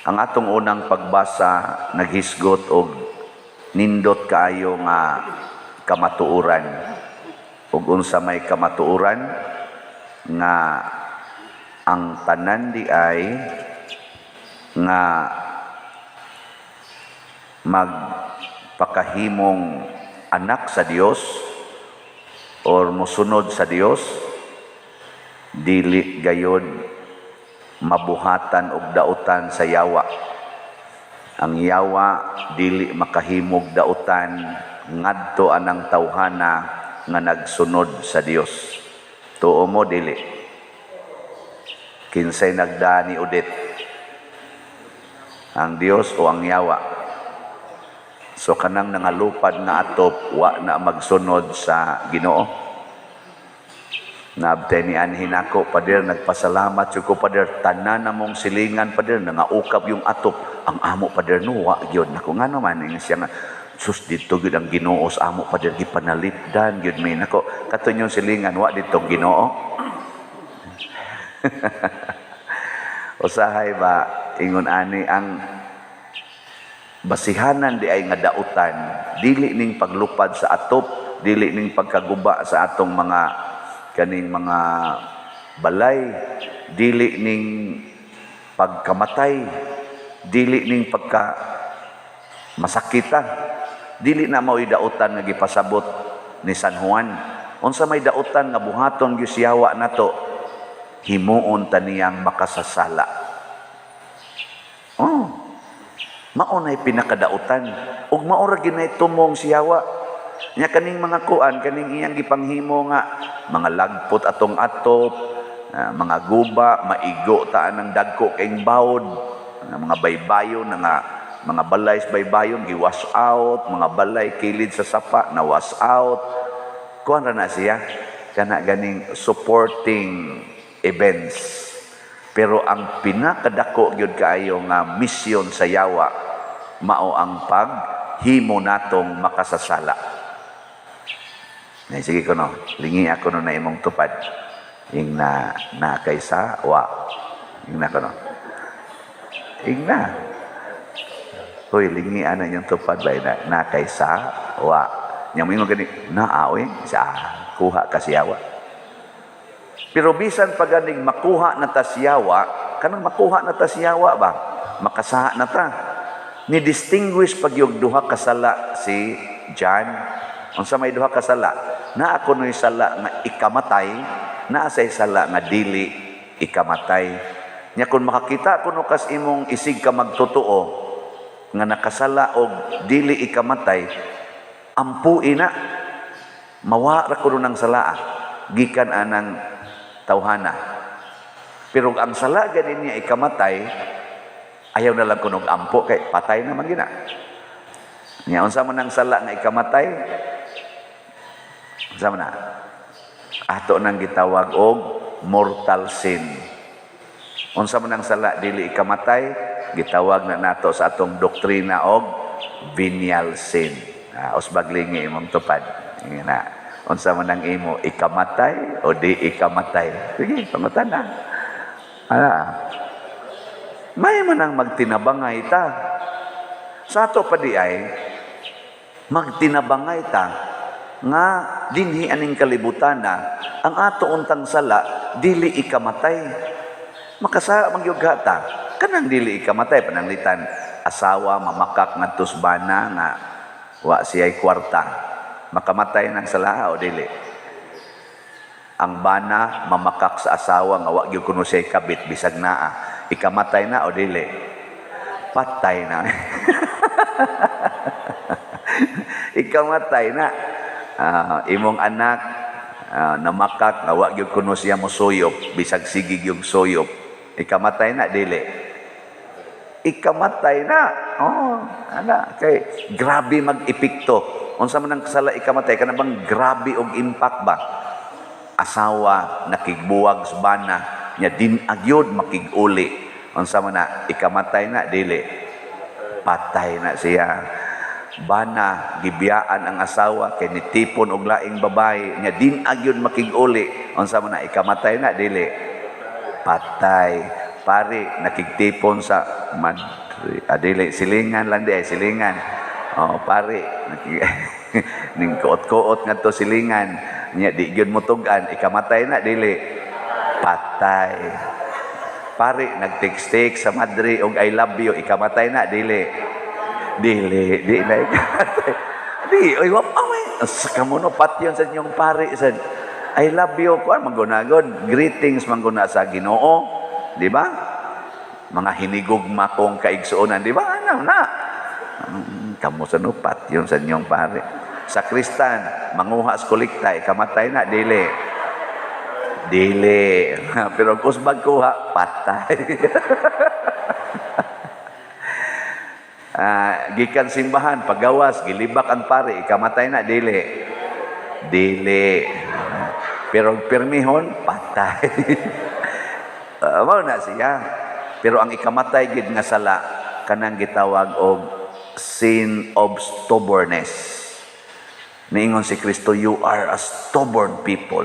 Ang atong unang pagbasa naghisgot og nindot kaayo nga kamatuoran. Ug unsa may kamatuoran? Nga ang tanan di ay nga magpakahimong anak sa Dios or mosunod sa Dios, dili gayod mabuhatan og dautan sa yawa. Ang yawa dili makahimog dautan ngadto anang tawhana nga nagsunod sa Dios. Tuo mo, dili? Kinsay nagdani udit? Ang Dios o ang yawa? So kanang nangalupad nga atop, wa na magsunod sa Ginoo. Naabtay ni anhin ako, "Pader, nagpasalamat ko, Pader, tanan namong silingan, Pader, nangaukab yung atop. Ang amo, Pader, no, wa gyud." Nako, nga naman, ingon siya nga, "Sus, dito gyud ang Ginoo sa amo, Pader, gipanalipdan gyud mi." Nako, kato yung silingan, wa dito Ginoo. Usahay ba, ingon ani ang basihanan di ay nga dautan, dili ning paglupad sa atop, dili ning pagkaguba sa atong mga kaning mga balay, dili ning pagkamatay, dili ning pagka masakita, dili na mao'y dautan nga gipasabot ni San Juan. Unsa may dautan nga buhaton gyud siyawa nato? Himuon ta niyang makasasala. Oh, mao nay pinakadautan ug mao ra ginay tumong siyawa nya. Kaning mga kuan, kaning iyang gipanghimo nga mga lagpot atong atop, mga guba, maigo ta ng dagko kayng bawod, mga baybayon na nga mga balay sa baybayon gi-wash out, mga balay kilid sa sapa na wash out. Kuan ra na siya, kana ganing supporting events. Pero ang pinakadako gyud kaayo nga misyon sa yawa mao ang paghimo natong makasasala. Nay, sige ko no, lingi ako no na imong tupad. Ing na na kaysa wa. Ing na ko no. Ing na. Hoy, lingi ana yung tupad ba na, na kaysa wa. Nya mo gani na aoy sa kuha ka siyawa. Pero bisan pa ganing makuha na ta siyawa, kanang makuha na ta siyawa ba? Makasaha na ta. Ni distinguish pag yung duha kasala si John. Unsa may duha kasala? Na ako no'y sala nga ikamatay, naa say sala nga dili ikamatay. Nya kung makakita kuno kas imong isig ka magtotoo nga nakasala og dili ikamatay, ampui na, mawa ra kuno ng salaa gikan anang tawhana. Pero ang sala ganin niya ikamatay, ayaw na lang kunog ampo kay patay naman gina. Nya unsa man ang sala nga ikamatay? Unsa man na? Ato nang gitawag og mortal sin. Unsa man ang sala dili ikamatay? Gitawag na nato sa atong doktrina og venial sin. Usbag lingi imong tupad. Nga na. Unsa man ang imo, ikamatay o di ikamatay? Sige, pangutana. Ala. May man ang magtinabangay ta. Sa ato pa di ay magtinabangay ta nga dinhi aning kalibutan na ang ato untang sala dili ikamatay. Makasala man gyud ta. Kanang dili ikamatay, pananglitan asawa mamakak ngadto sa bana nga wa siya'y kwarta. Makamatay ng sala o dili? Ang bana mamakak sa asawa nga wa gyud kuno siya'y kabit bisag naa. Ikamatay na o dili? Patay na. Ikamatay na. Imong anak namakak nga wa gyud kuno siya mosuyop bisag sige gyud suyop. Ikamatay na, dili? Ikamatay na. Oh, ana kay grabe mag-epekto. Unsa man ang kasala ikamatay, kana bang grabe og impact ba? Asawa nakigbuwag sa bana nya din agyod makig-uli. Unsa man na, ikamatay na, dili? Patay na siya. Bana gibiyaan ang asawa kay nitipon og laing babae nya din agyod makig-uli. Unsa man na, ikamatay na, dili? Patay. Pari nakigtipon sa madre, adili, silingan lang di ay silingan. Oh, pari ning kuot-kuot ngadto silingan nya, di gyud mo tug-an, ikamatay na, dili? Patay. Pari nag-text sa madre og "I love you", ikamatay na, dili? Dili, di na ikamatay. Di, oy, wa pa may sa kamo no, patyon sa inyong pari sad. "I love you" kuan manggunagod, greetings mangguna sa Ginoo, di ba? Mga hinigugma kong kaigsuonan, di ba? Ano na? Kamo sa no, patyon sa inyong pari. Sa Kristan, manguha sa kolekta, ikamatay na, dili? Dili. Pero kusbag kuha, patay. Gikan simbahan, pagawas, gilibak ang pari, ikamatay na, dili? Dili. Pero pirmihon, patay. Mao na siya. Pero ang ikamatay gid nga sala, kanang gitawag og sin of stubbornness. Niingon si Kristo, "You are a stubborn people,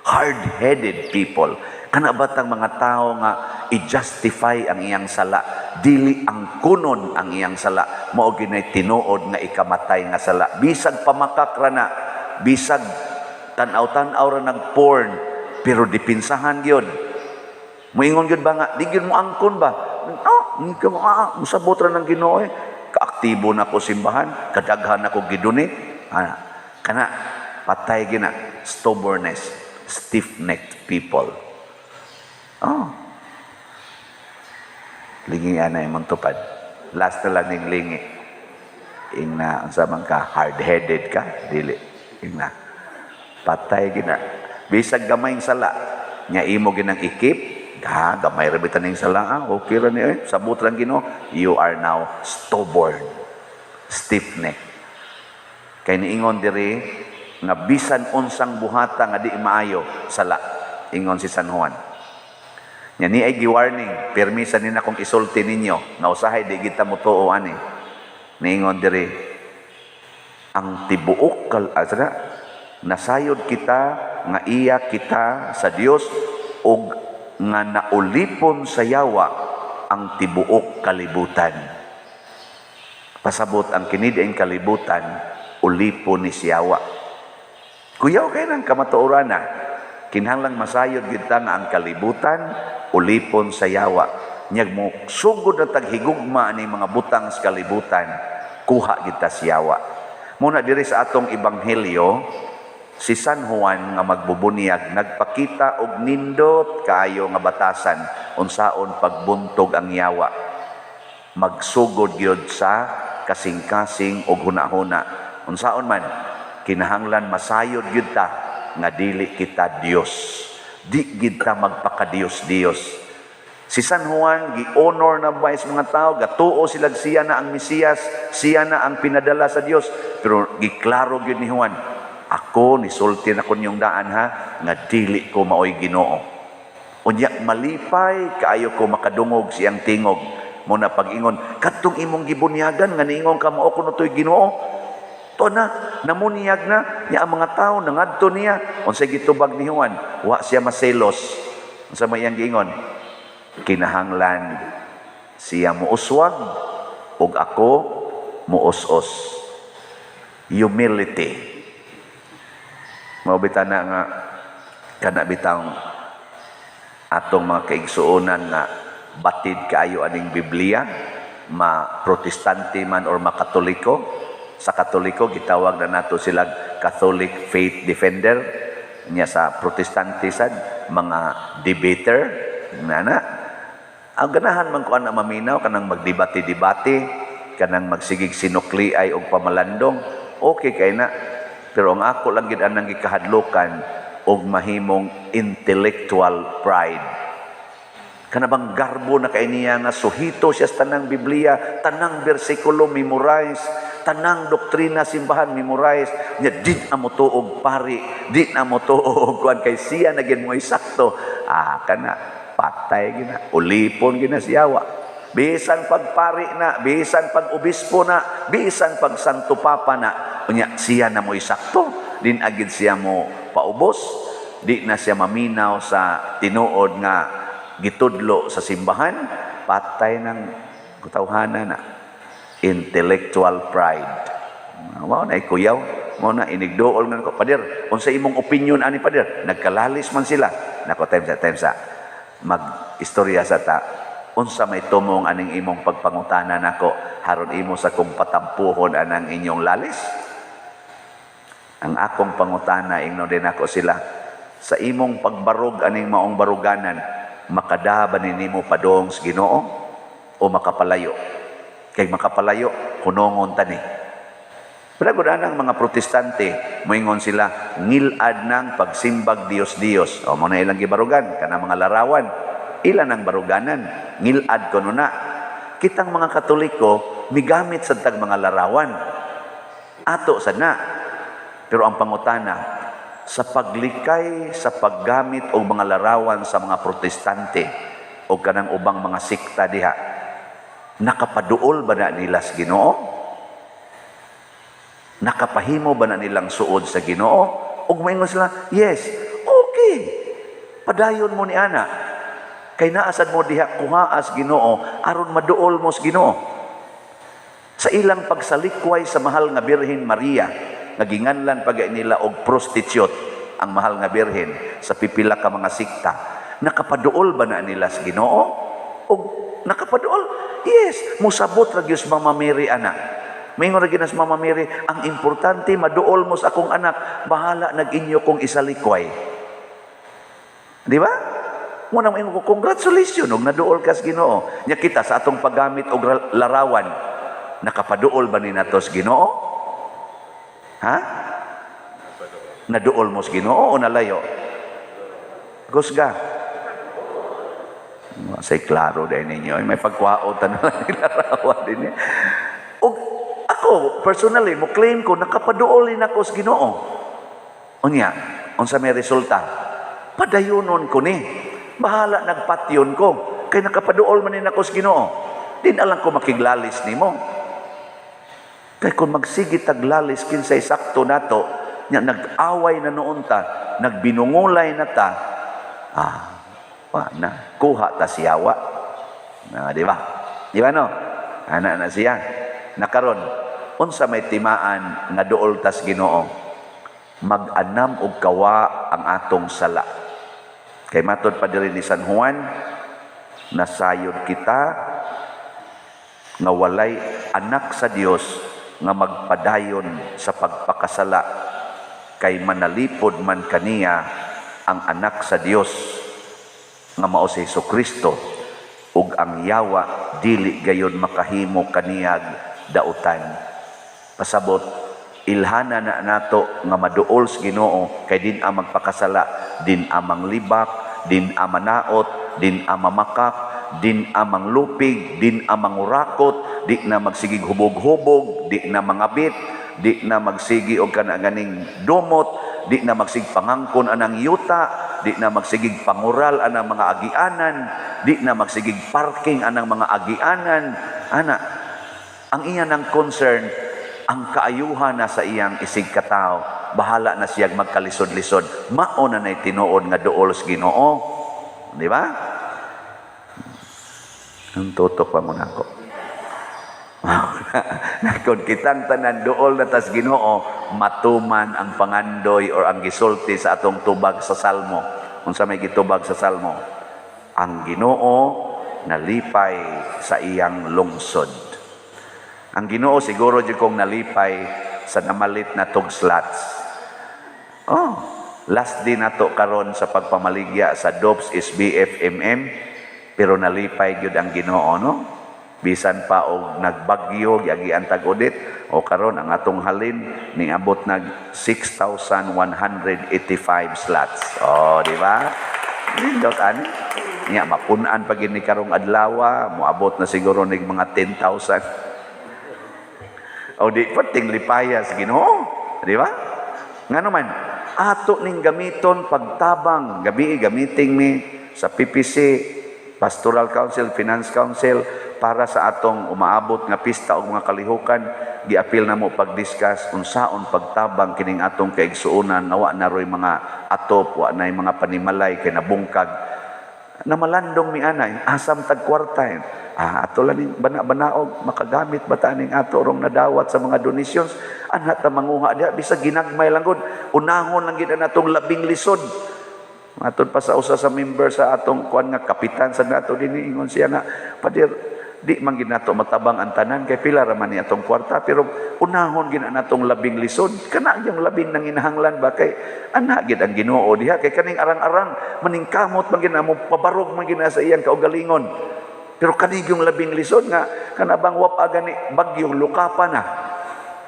hard-headed people." Kana batang mga tao nga i-justify ang iyang sala, dili ang kunon ang iyang sala, mao ginay tinuod nga ikamatay nga sala. Bisag pamakak ra na, bisag tan-aw-tan-aw ra nag porn, pero dipinsahan gyud. Moingon gyud ba nga di gyud mo angkon ba? Ah, ka mo musabot ra ng Ginoo eh. Kaaktibo na ko simbahan, kadaghan ako gidonate. Ah, kana patay gina, stubbornness, stiff-necked people. Oh. Lingi ana imong tupad. Last na lang ning lingi. Ingna unsa man ka, hard-headed ka, dili. Ingna. Patay gina. Bisag gamay sala nya imo ginang ikip, ha, gamay ra bitan ning sala, ah, okay ra ni eh. Sabot lang Ginoo. You are now stubborn. Stiff-necked. Kay niingon diri nga bisan unsang buhata nga di maayo, sala. Ingon si San Juan. Nya ni ay gi-warning, permisa ni na kung isulti ninyo, nga usahay di kita motuo ani. Niingon diri ang tibuok kal sana, nasayod kita nga iya kita sa Dios ug nga naulipon sa yawa ang tibuok kalibutan. Pasabot ang kini ang kalibutan ulipon ni siyawa. Kuyaw kay nang kamatuoran na. Kinahanglang masayod gyud ta nga ang kalibutan ulipon sa yawa. Nyag mo sugod na taghigugma ani mga butang sa kalibutan, kuha kita siyawa. Muna diri sa atong ebanghelyo, si San Juan nga magbubunyag nagpakita og nindot kaayo nga batasan unsaon pagbuntog ang yawa. Magsugod gyud sa kasing-kasing og hunahuna. Unsaon man kinahanglan masayod gyud ta nga dili kita Dios. Di gid ta magpakadiyos-diyos. Si San Juan gi-honor na ba sa mga tao, gatuo sila siya na ang Mesiyas, siya na ang pinadala sa Dios. Pero giklaro gyud ni Juan, "Ako nisulti na ko ninyong daan ha, nga dili ko maoy Ginoo." Unya malipay kaayo ko makadungog siyang tingog. Muna pag-ingon, "Kadtong imong gibunyagan nga niingon ka mao kuno to'y Ginoo. To na, namunyag na, niya ang mga tao nangadto niya." Unsay gitubag ni Juan? Wa siya maselos. Unsa may iyang giingon? "Kinahanglan siya muuswag ug ako muus-os." Humility. Mao bitaw na nga kana bitang atong mga kaigsuonan nga batid kaayo aning Biblia, ma Protestante man or ma Katoliko. Sa Katoliko gitawag na nato sila Catholic faith defender, nya sa Protestante sad mga debater nana. Ang ganahan man ko ana maminaw kanang magdebate-debate, kanang magsigig sinukli ay og pamalandong, okay kay na. Pero ang ako lang gid anang gikahadlukan og mahimong intellectual pride. Kana bang garbo na kay niya nga suhito siya sa tanang Biblia, tanang bersikulo memorize, tanang doktrina simbahan memorize, nya di na mo tuog pari, di na mo tuog kuan kay siya na gid mo sakto. Ah, kana patay gina, ulipon gina siyawa. Bisan pagpari na, bisan pag obispo na, bisan pag Santo Papa na, unya siya na mo sakto, din agid siya mo paubos, di na siya maminaw sa tinuod nga gitudlo sa simbahan, patay ng katawhana na. Intellectual pride. Mao na kuyaw, mao na inigduol nga ko, "Pader, unsa imong opinion ani, pader?" Nagkalalis man sila. Nako, time sa time sa mag-istorya sa ta. Unsa may tumong aning imong pagpangutana nako haron imo sa kong patampuhon anang inyong lalis? Ang akong pangutana, ingnon din ako sila, sa imong pagbarog aning maong baruganan, makada ba ni nimo padong sa Ginoo o makapalayo? Kay makapalayo, hunongon tani. Pero gud ang mga Protestante, moingon sila, ngilad ng pagsimbag Dios-Dios. O, mao na ilang gibarugan, kana mga larawan. Ilan ang baruganan? Ngilad kuno na. Kitang mga Katoliko, migamit sa tag mga larawan. Ato sa na. Pero ang pangutana, sa paglikay sa paggamit og mga larawan sa mga Protestante o kanang ubang mga sikta diha, nakapaduol ba na nila sa Ginoo? Nakapahimo ba na nilang suod sa Ginoo? Ug moingon sila, "Yes." Okay. Padayon mo ni ana. Kay naasad mo diha kuhaas Ginoo aron maduol mo sa Ginoo. Sa ilang pagsalikway sa mahal nga Birhen Maria, nga ginganlan pa nila og prostitute ang mahal nga Birhen sa pipila ka mga sikta, nakapaduol ba na nila sa Ginoo? Og nakapaduol? Yes, musabot ra gyud Mama Mary ana. Maingon ra gyud sa Mama Mary, "Ang importante maduol mo sa akong anak, bahala nag inyo kong isalikway." Di ba? Mao na maingon ko, congratulations og naduol ka sa Ginoo. Nya kita sa atong paggamit og larawan, nakapaduol ba ni nato sa Ginoo? Ha? Naduol mo sa Ginoo o nalayo? Gusga. Say klaro dahil ninyo. May pagkuhaot na lang larawan din. Og ako, personally, mo claim ko, nakapaduol din ako sa Ginoo. Unya, unsa may resulta? Padayonon ko ni. Bahala nagpatyon ko. Kay nakapaduol man din ako sa Ginoo. Din alang ko makiglalis nimo. Kay kung magsige taglalis kinsay sakto nato, nya nag-away na noon ta, nagbinungulay na ta, wa na, kuha ta siyawa. Na, di ba? Di ba no? Ana na siya. Nakaron, unsa may timaan nga duol tas Ginoo? Mag-anam og kawa ang atong sala. Kay matod pa diri ni San Juan, nasayod kita nga walay anak sa Dios nga magpadayon sa pagpakasala kay manalipod man kaniya ang anak sa Dios nga mao si Kristo ug ang yawa dili gayon makahimo kaniyag dautan. Pasabot, ilhana na nato nga maduol sa Ginoo kay din ang magpakasala, din amang libak, din ang manaot, din ang mamakak, din ang manglupig, din ang mangurakot, di na magsigig hubog-hubog, di na mangabit, di na magsigi og kana ganing dumot, di na magsigig pangangkon anang yuta, di na magsigig pangural anang mga agianan, di na magsigig parking anang mga agianan. Ana, ang iya ng concern, ang kaayuhan na sa iyang isig katao, bahala na siyang magkalisod-lisod. Mao na na'y tinuod nga duol sa Ginoo. Di ba? Ang tutok pa mo na ako. Kung kitang tanan duol na tas Ginoo, matuman ang pangandoy or ang gisulti sa atong tubag sa Salmo. Unsa may gitubag sa Salmo? Ang Ginoo nalipay sa iyang lungsod. Ang Ginoo siguro jud kong nalipay sa namalit na tog slots. Oh, last day nato karon sa pagpamaligya sa DOPS SBFMM, pero nalipay gyud ang Ginoo, no? Bisan pa og nagbagyo, giagian tag audit o karon ang atong halin niabot nag 6,185 slots. Oh, di ba? Nindot ani. Nya mapun-an pa gid ni karong adlaw, moabot na siguro nig mga 10,000. O di perting lipaya sa Ginoo, di ba? Ngano man ato ning gamiton pagtabang gabi gamiting mi sa PPC, Pastoral Council, Finance Council para sa atong umaabot nga pista o mga kalihukan, giapil na mo pag-discuss unsaon pagtabang kining atong kaigsuonan nga wa na roy mga atop, wa nay mga panimalay kay nabungkag. Namalandong mi anay, asam tag kwarta eh. Ah, ato lang ning bana-banaog, makagamit ba ta ning ato rong nadawat sa mga donations? Anha ta manguha diha, bisag ginagmay lang gud. Unahon lang gid natong labing lisod. Matod pa sa usa sa member sa atong kuan nga kapitan sa nato dinhi, ingon siya nga, "Pader, di man gid nato matabang ang tanan kay pila ra man ni atong kwarta, pero unahon gid na natong labing lisod kana yung labing nanginahanglan ba, kay ana gid ang Ginoo diha, kay kaning arang-arang maningkamot man gid na mo, pabarog man gid na sa iyang kaugalingon, pero kani yung labing lisod nga kana bang wapa gani bagyo, lukapa na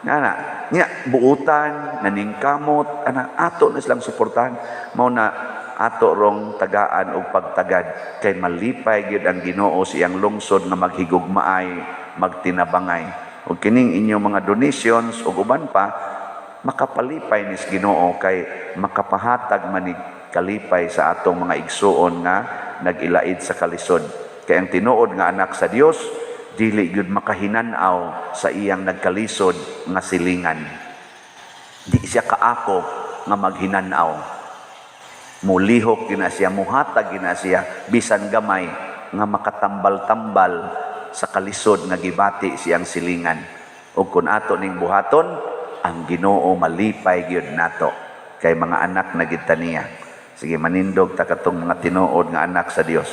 nga na nya buutan, naningkamot ana, ato na silang suportahan." Mao na ato rong tagaan og pagtagad kay malipay gyud ang Ginoo sa iyang lungsod nga maghigugmaay, magtinabangay. Ug kining inyong mga donations ug uban pa, makapalipay nis Ginoo kay makapahatag manig kalipay sa atong mga igsuon nga nag-ilaid sa kalisod. Kay ang tinuod nga anak sa Dios dili gyud makahinan-aw sa iyang nagkalisod nga silingan. Di siya kaako nga maghinan-aw. Mulihok gina siya, muhatag gina siya bisan gamay nga makatambal-tambal sa kalisod nga gibati siyang silingan. Ug kun ato ning buhaton, ang Ginoo malipay gyud nato kay mga anak na gid ta niya. Sige, manindog ta katong mga tinuod nga anak sa Dios.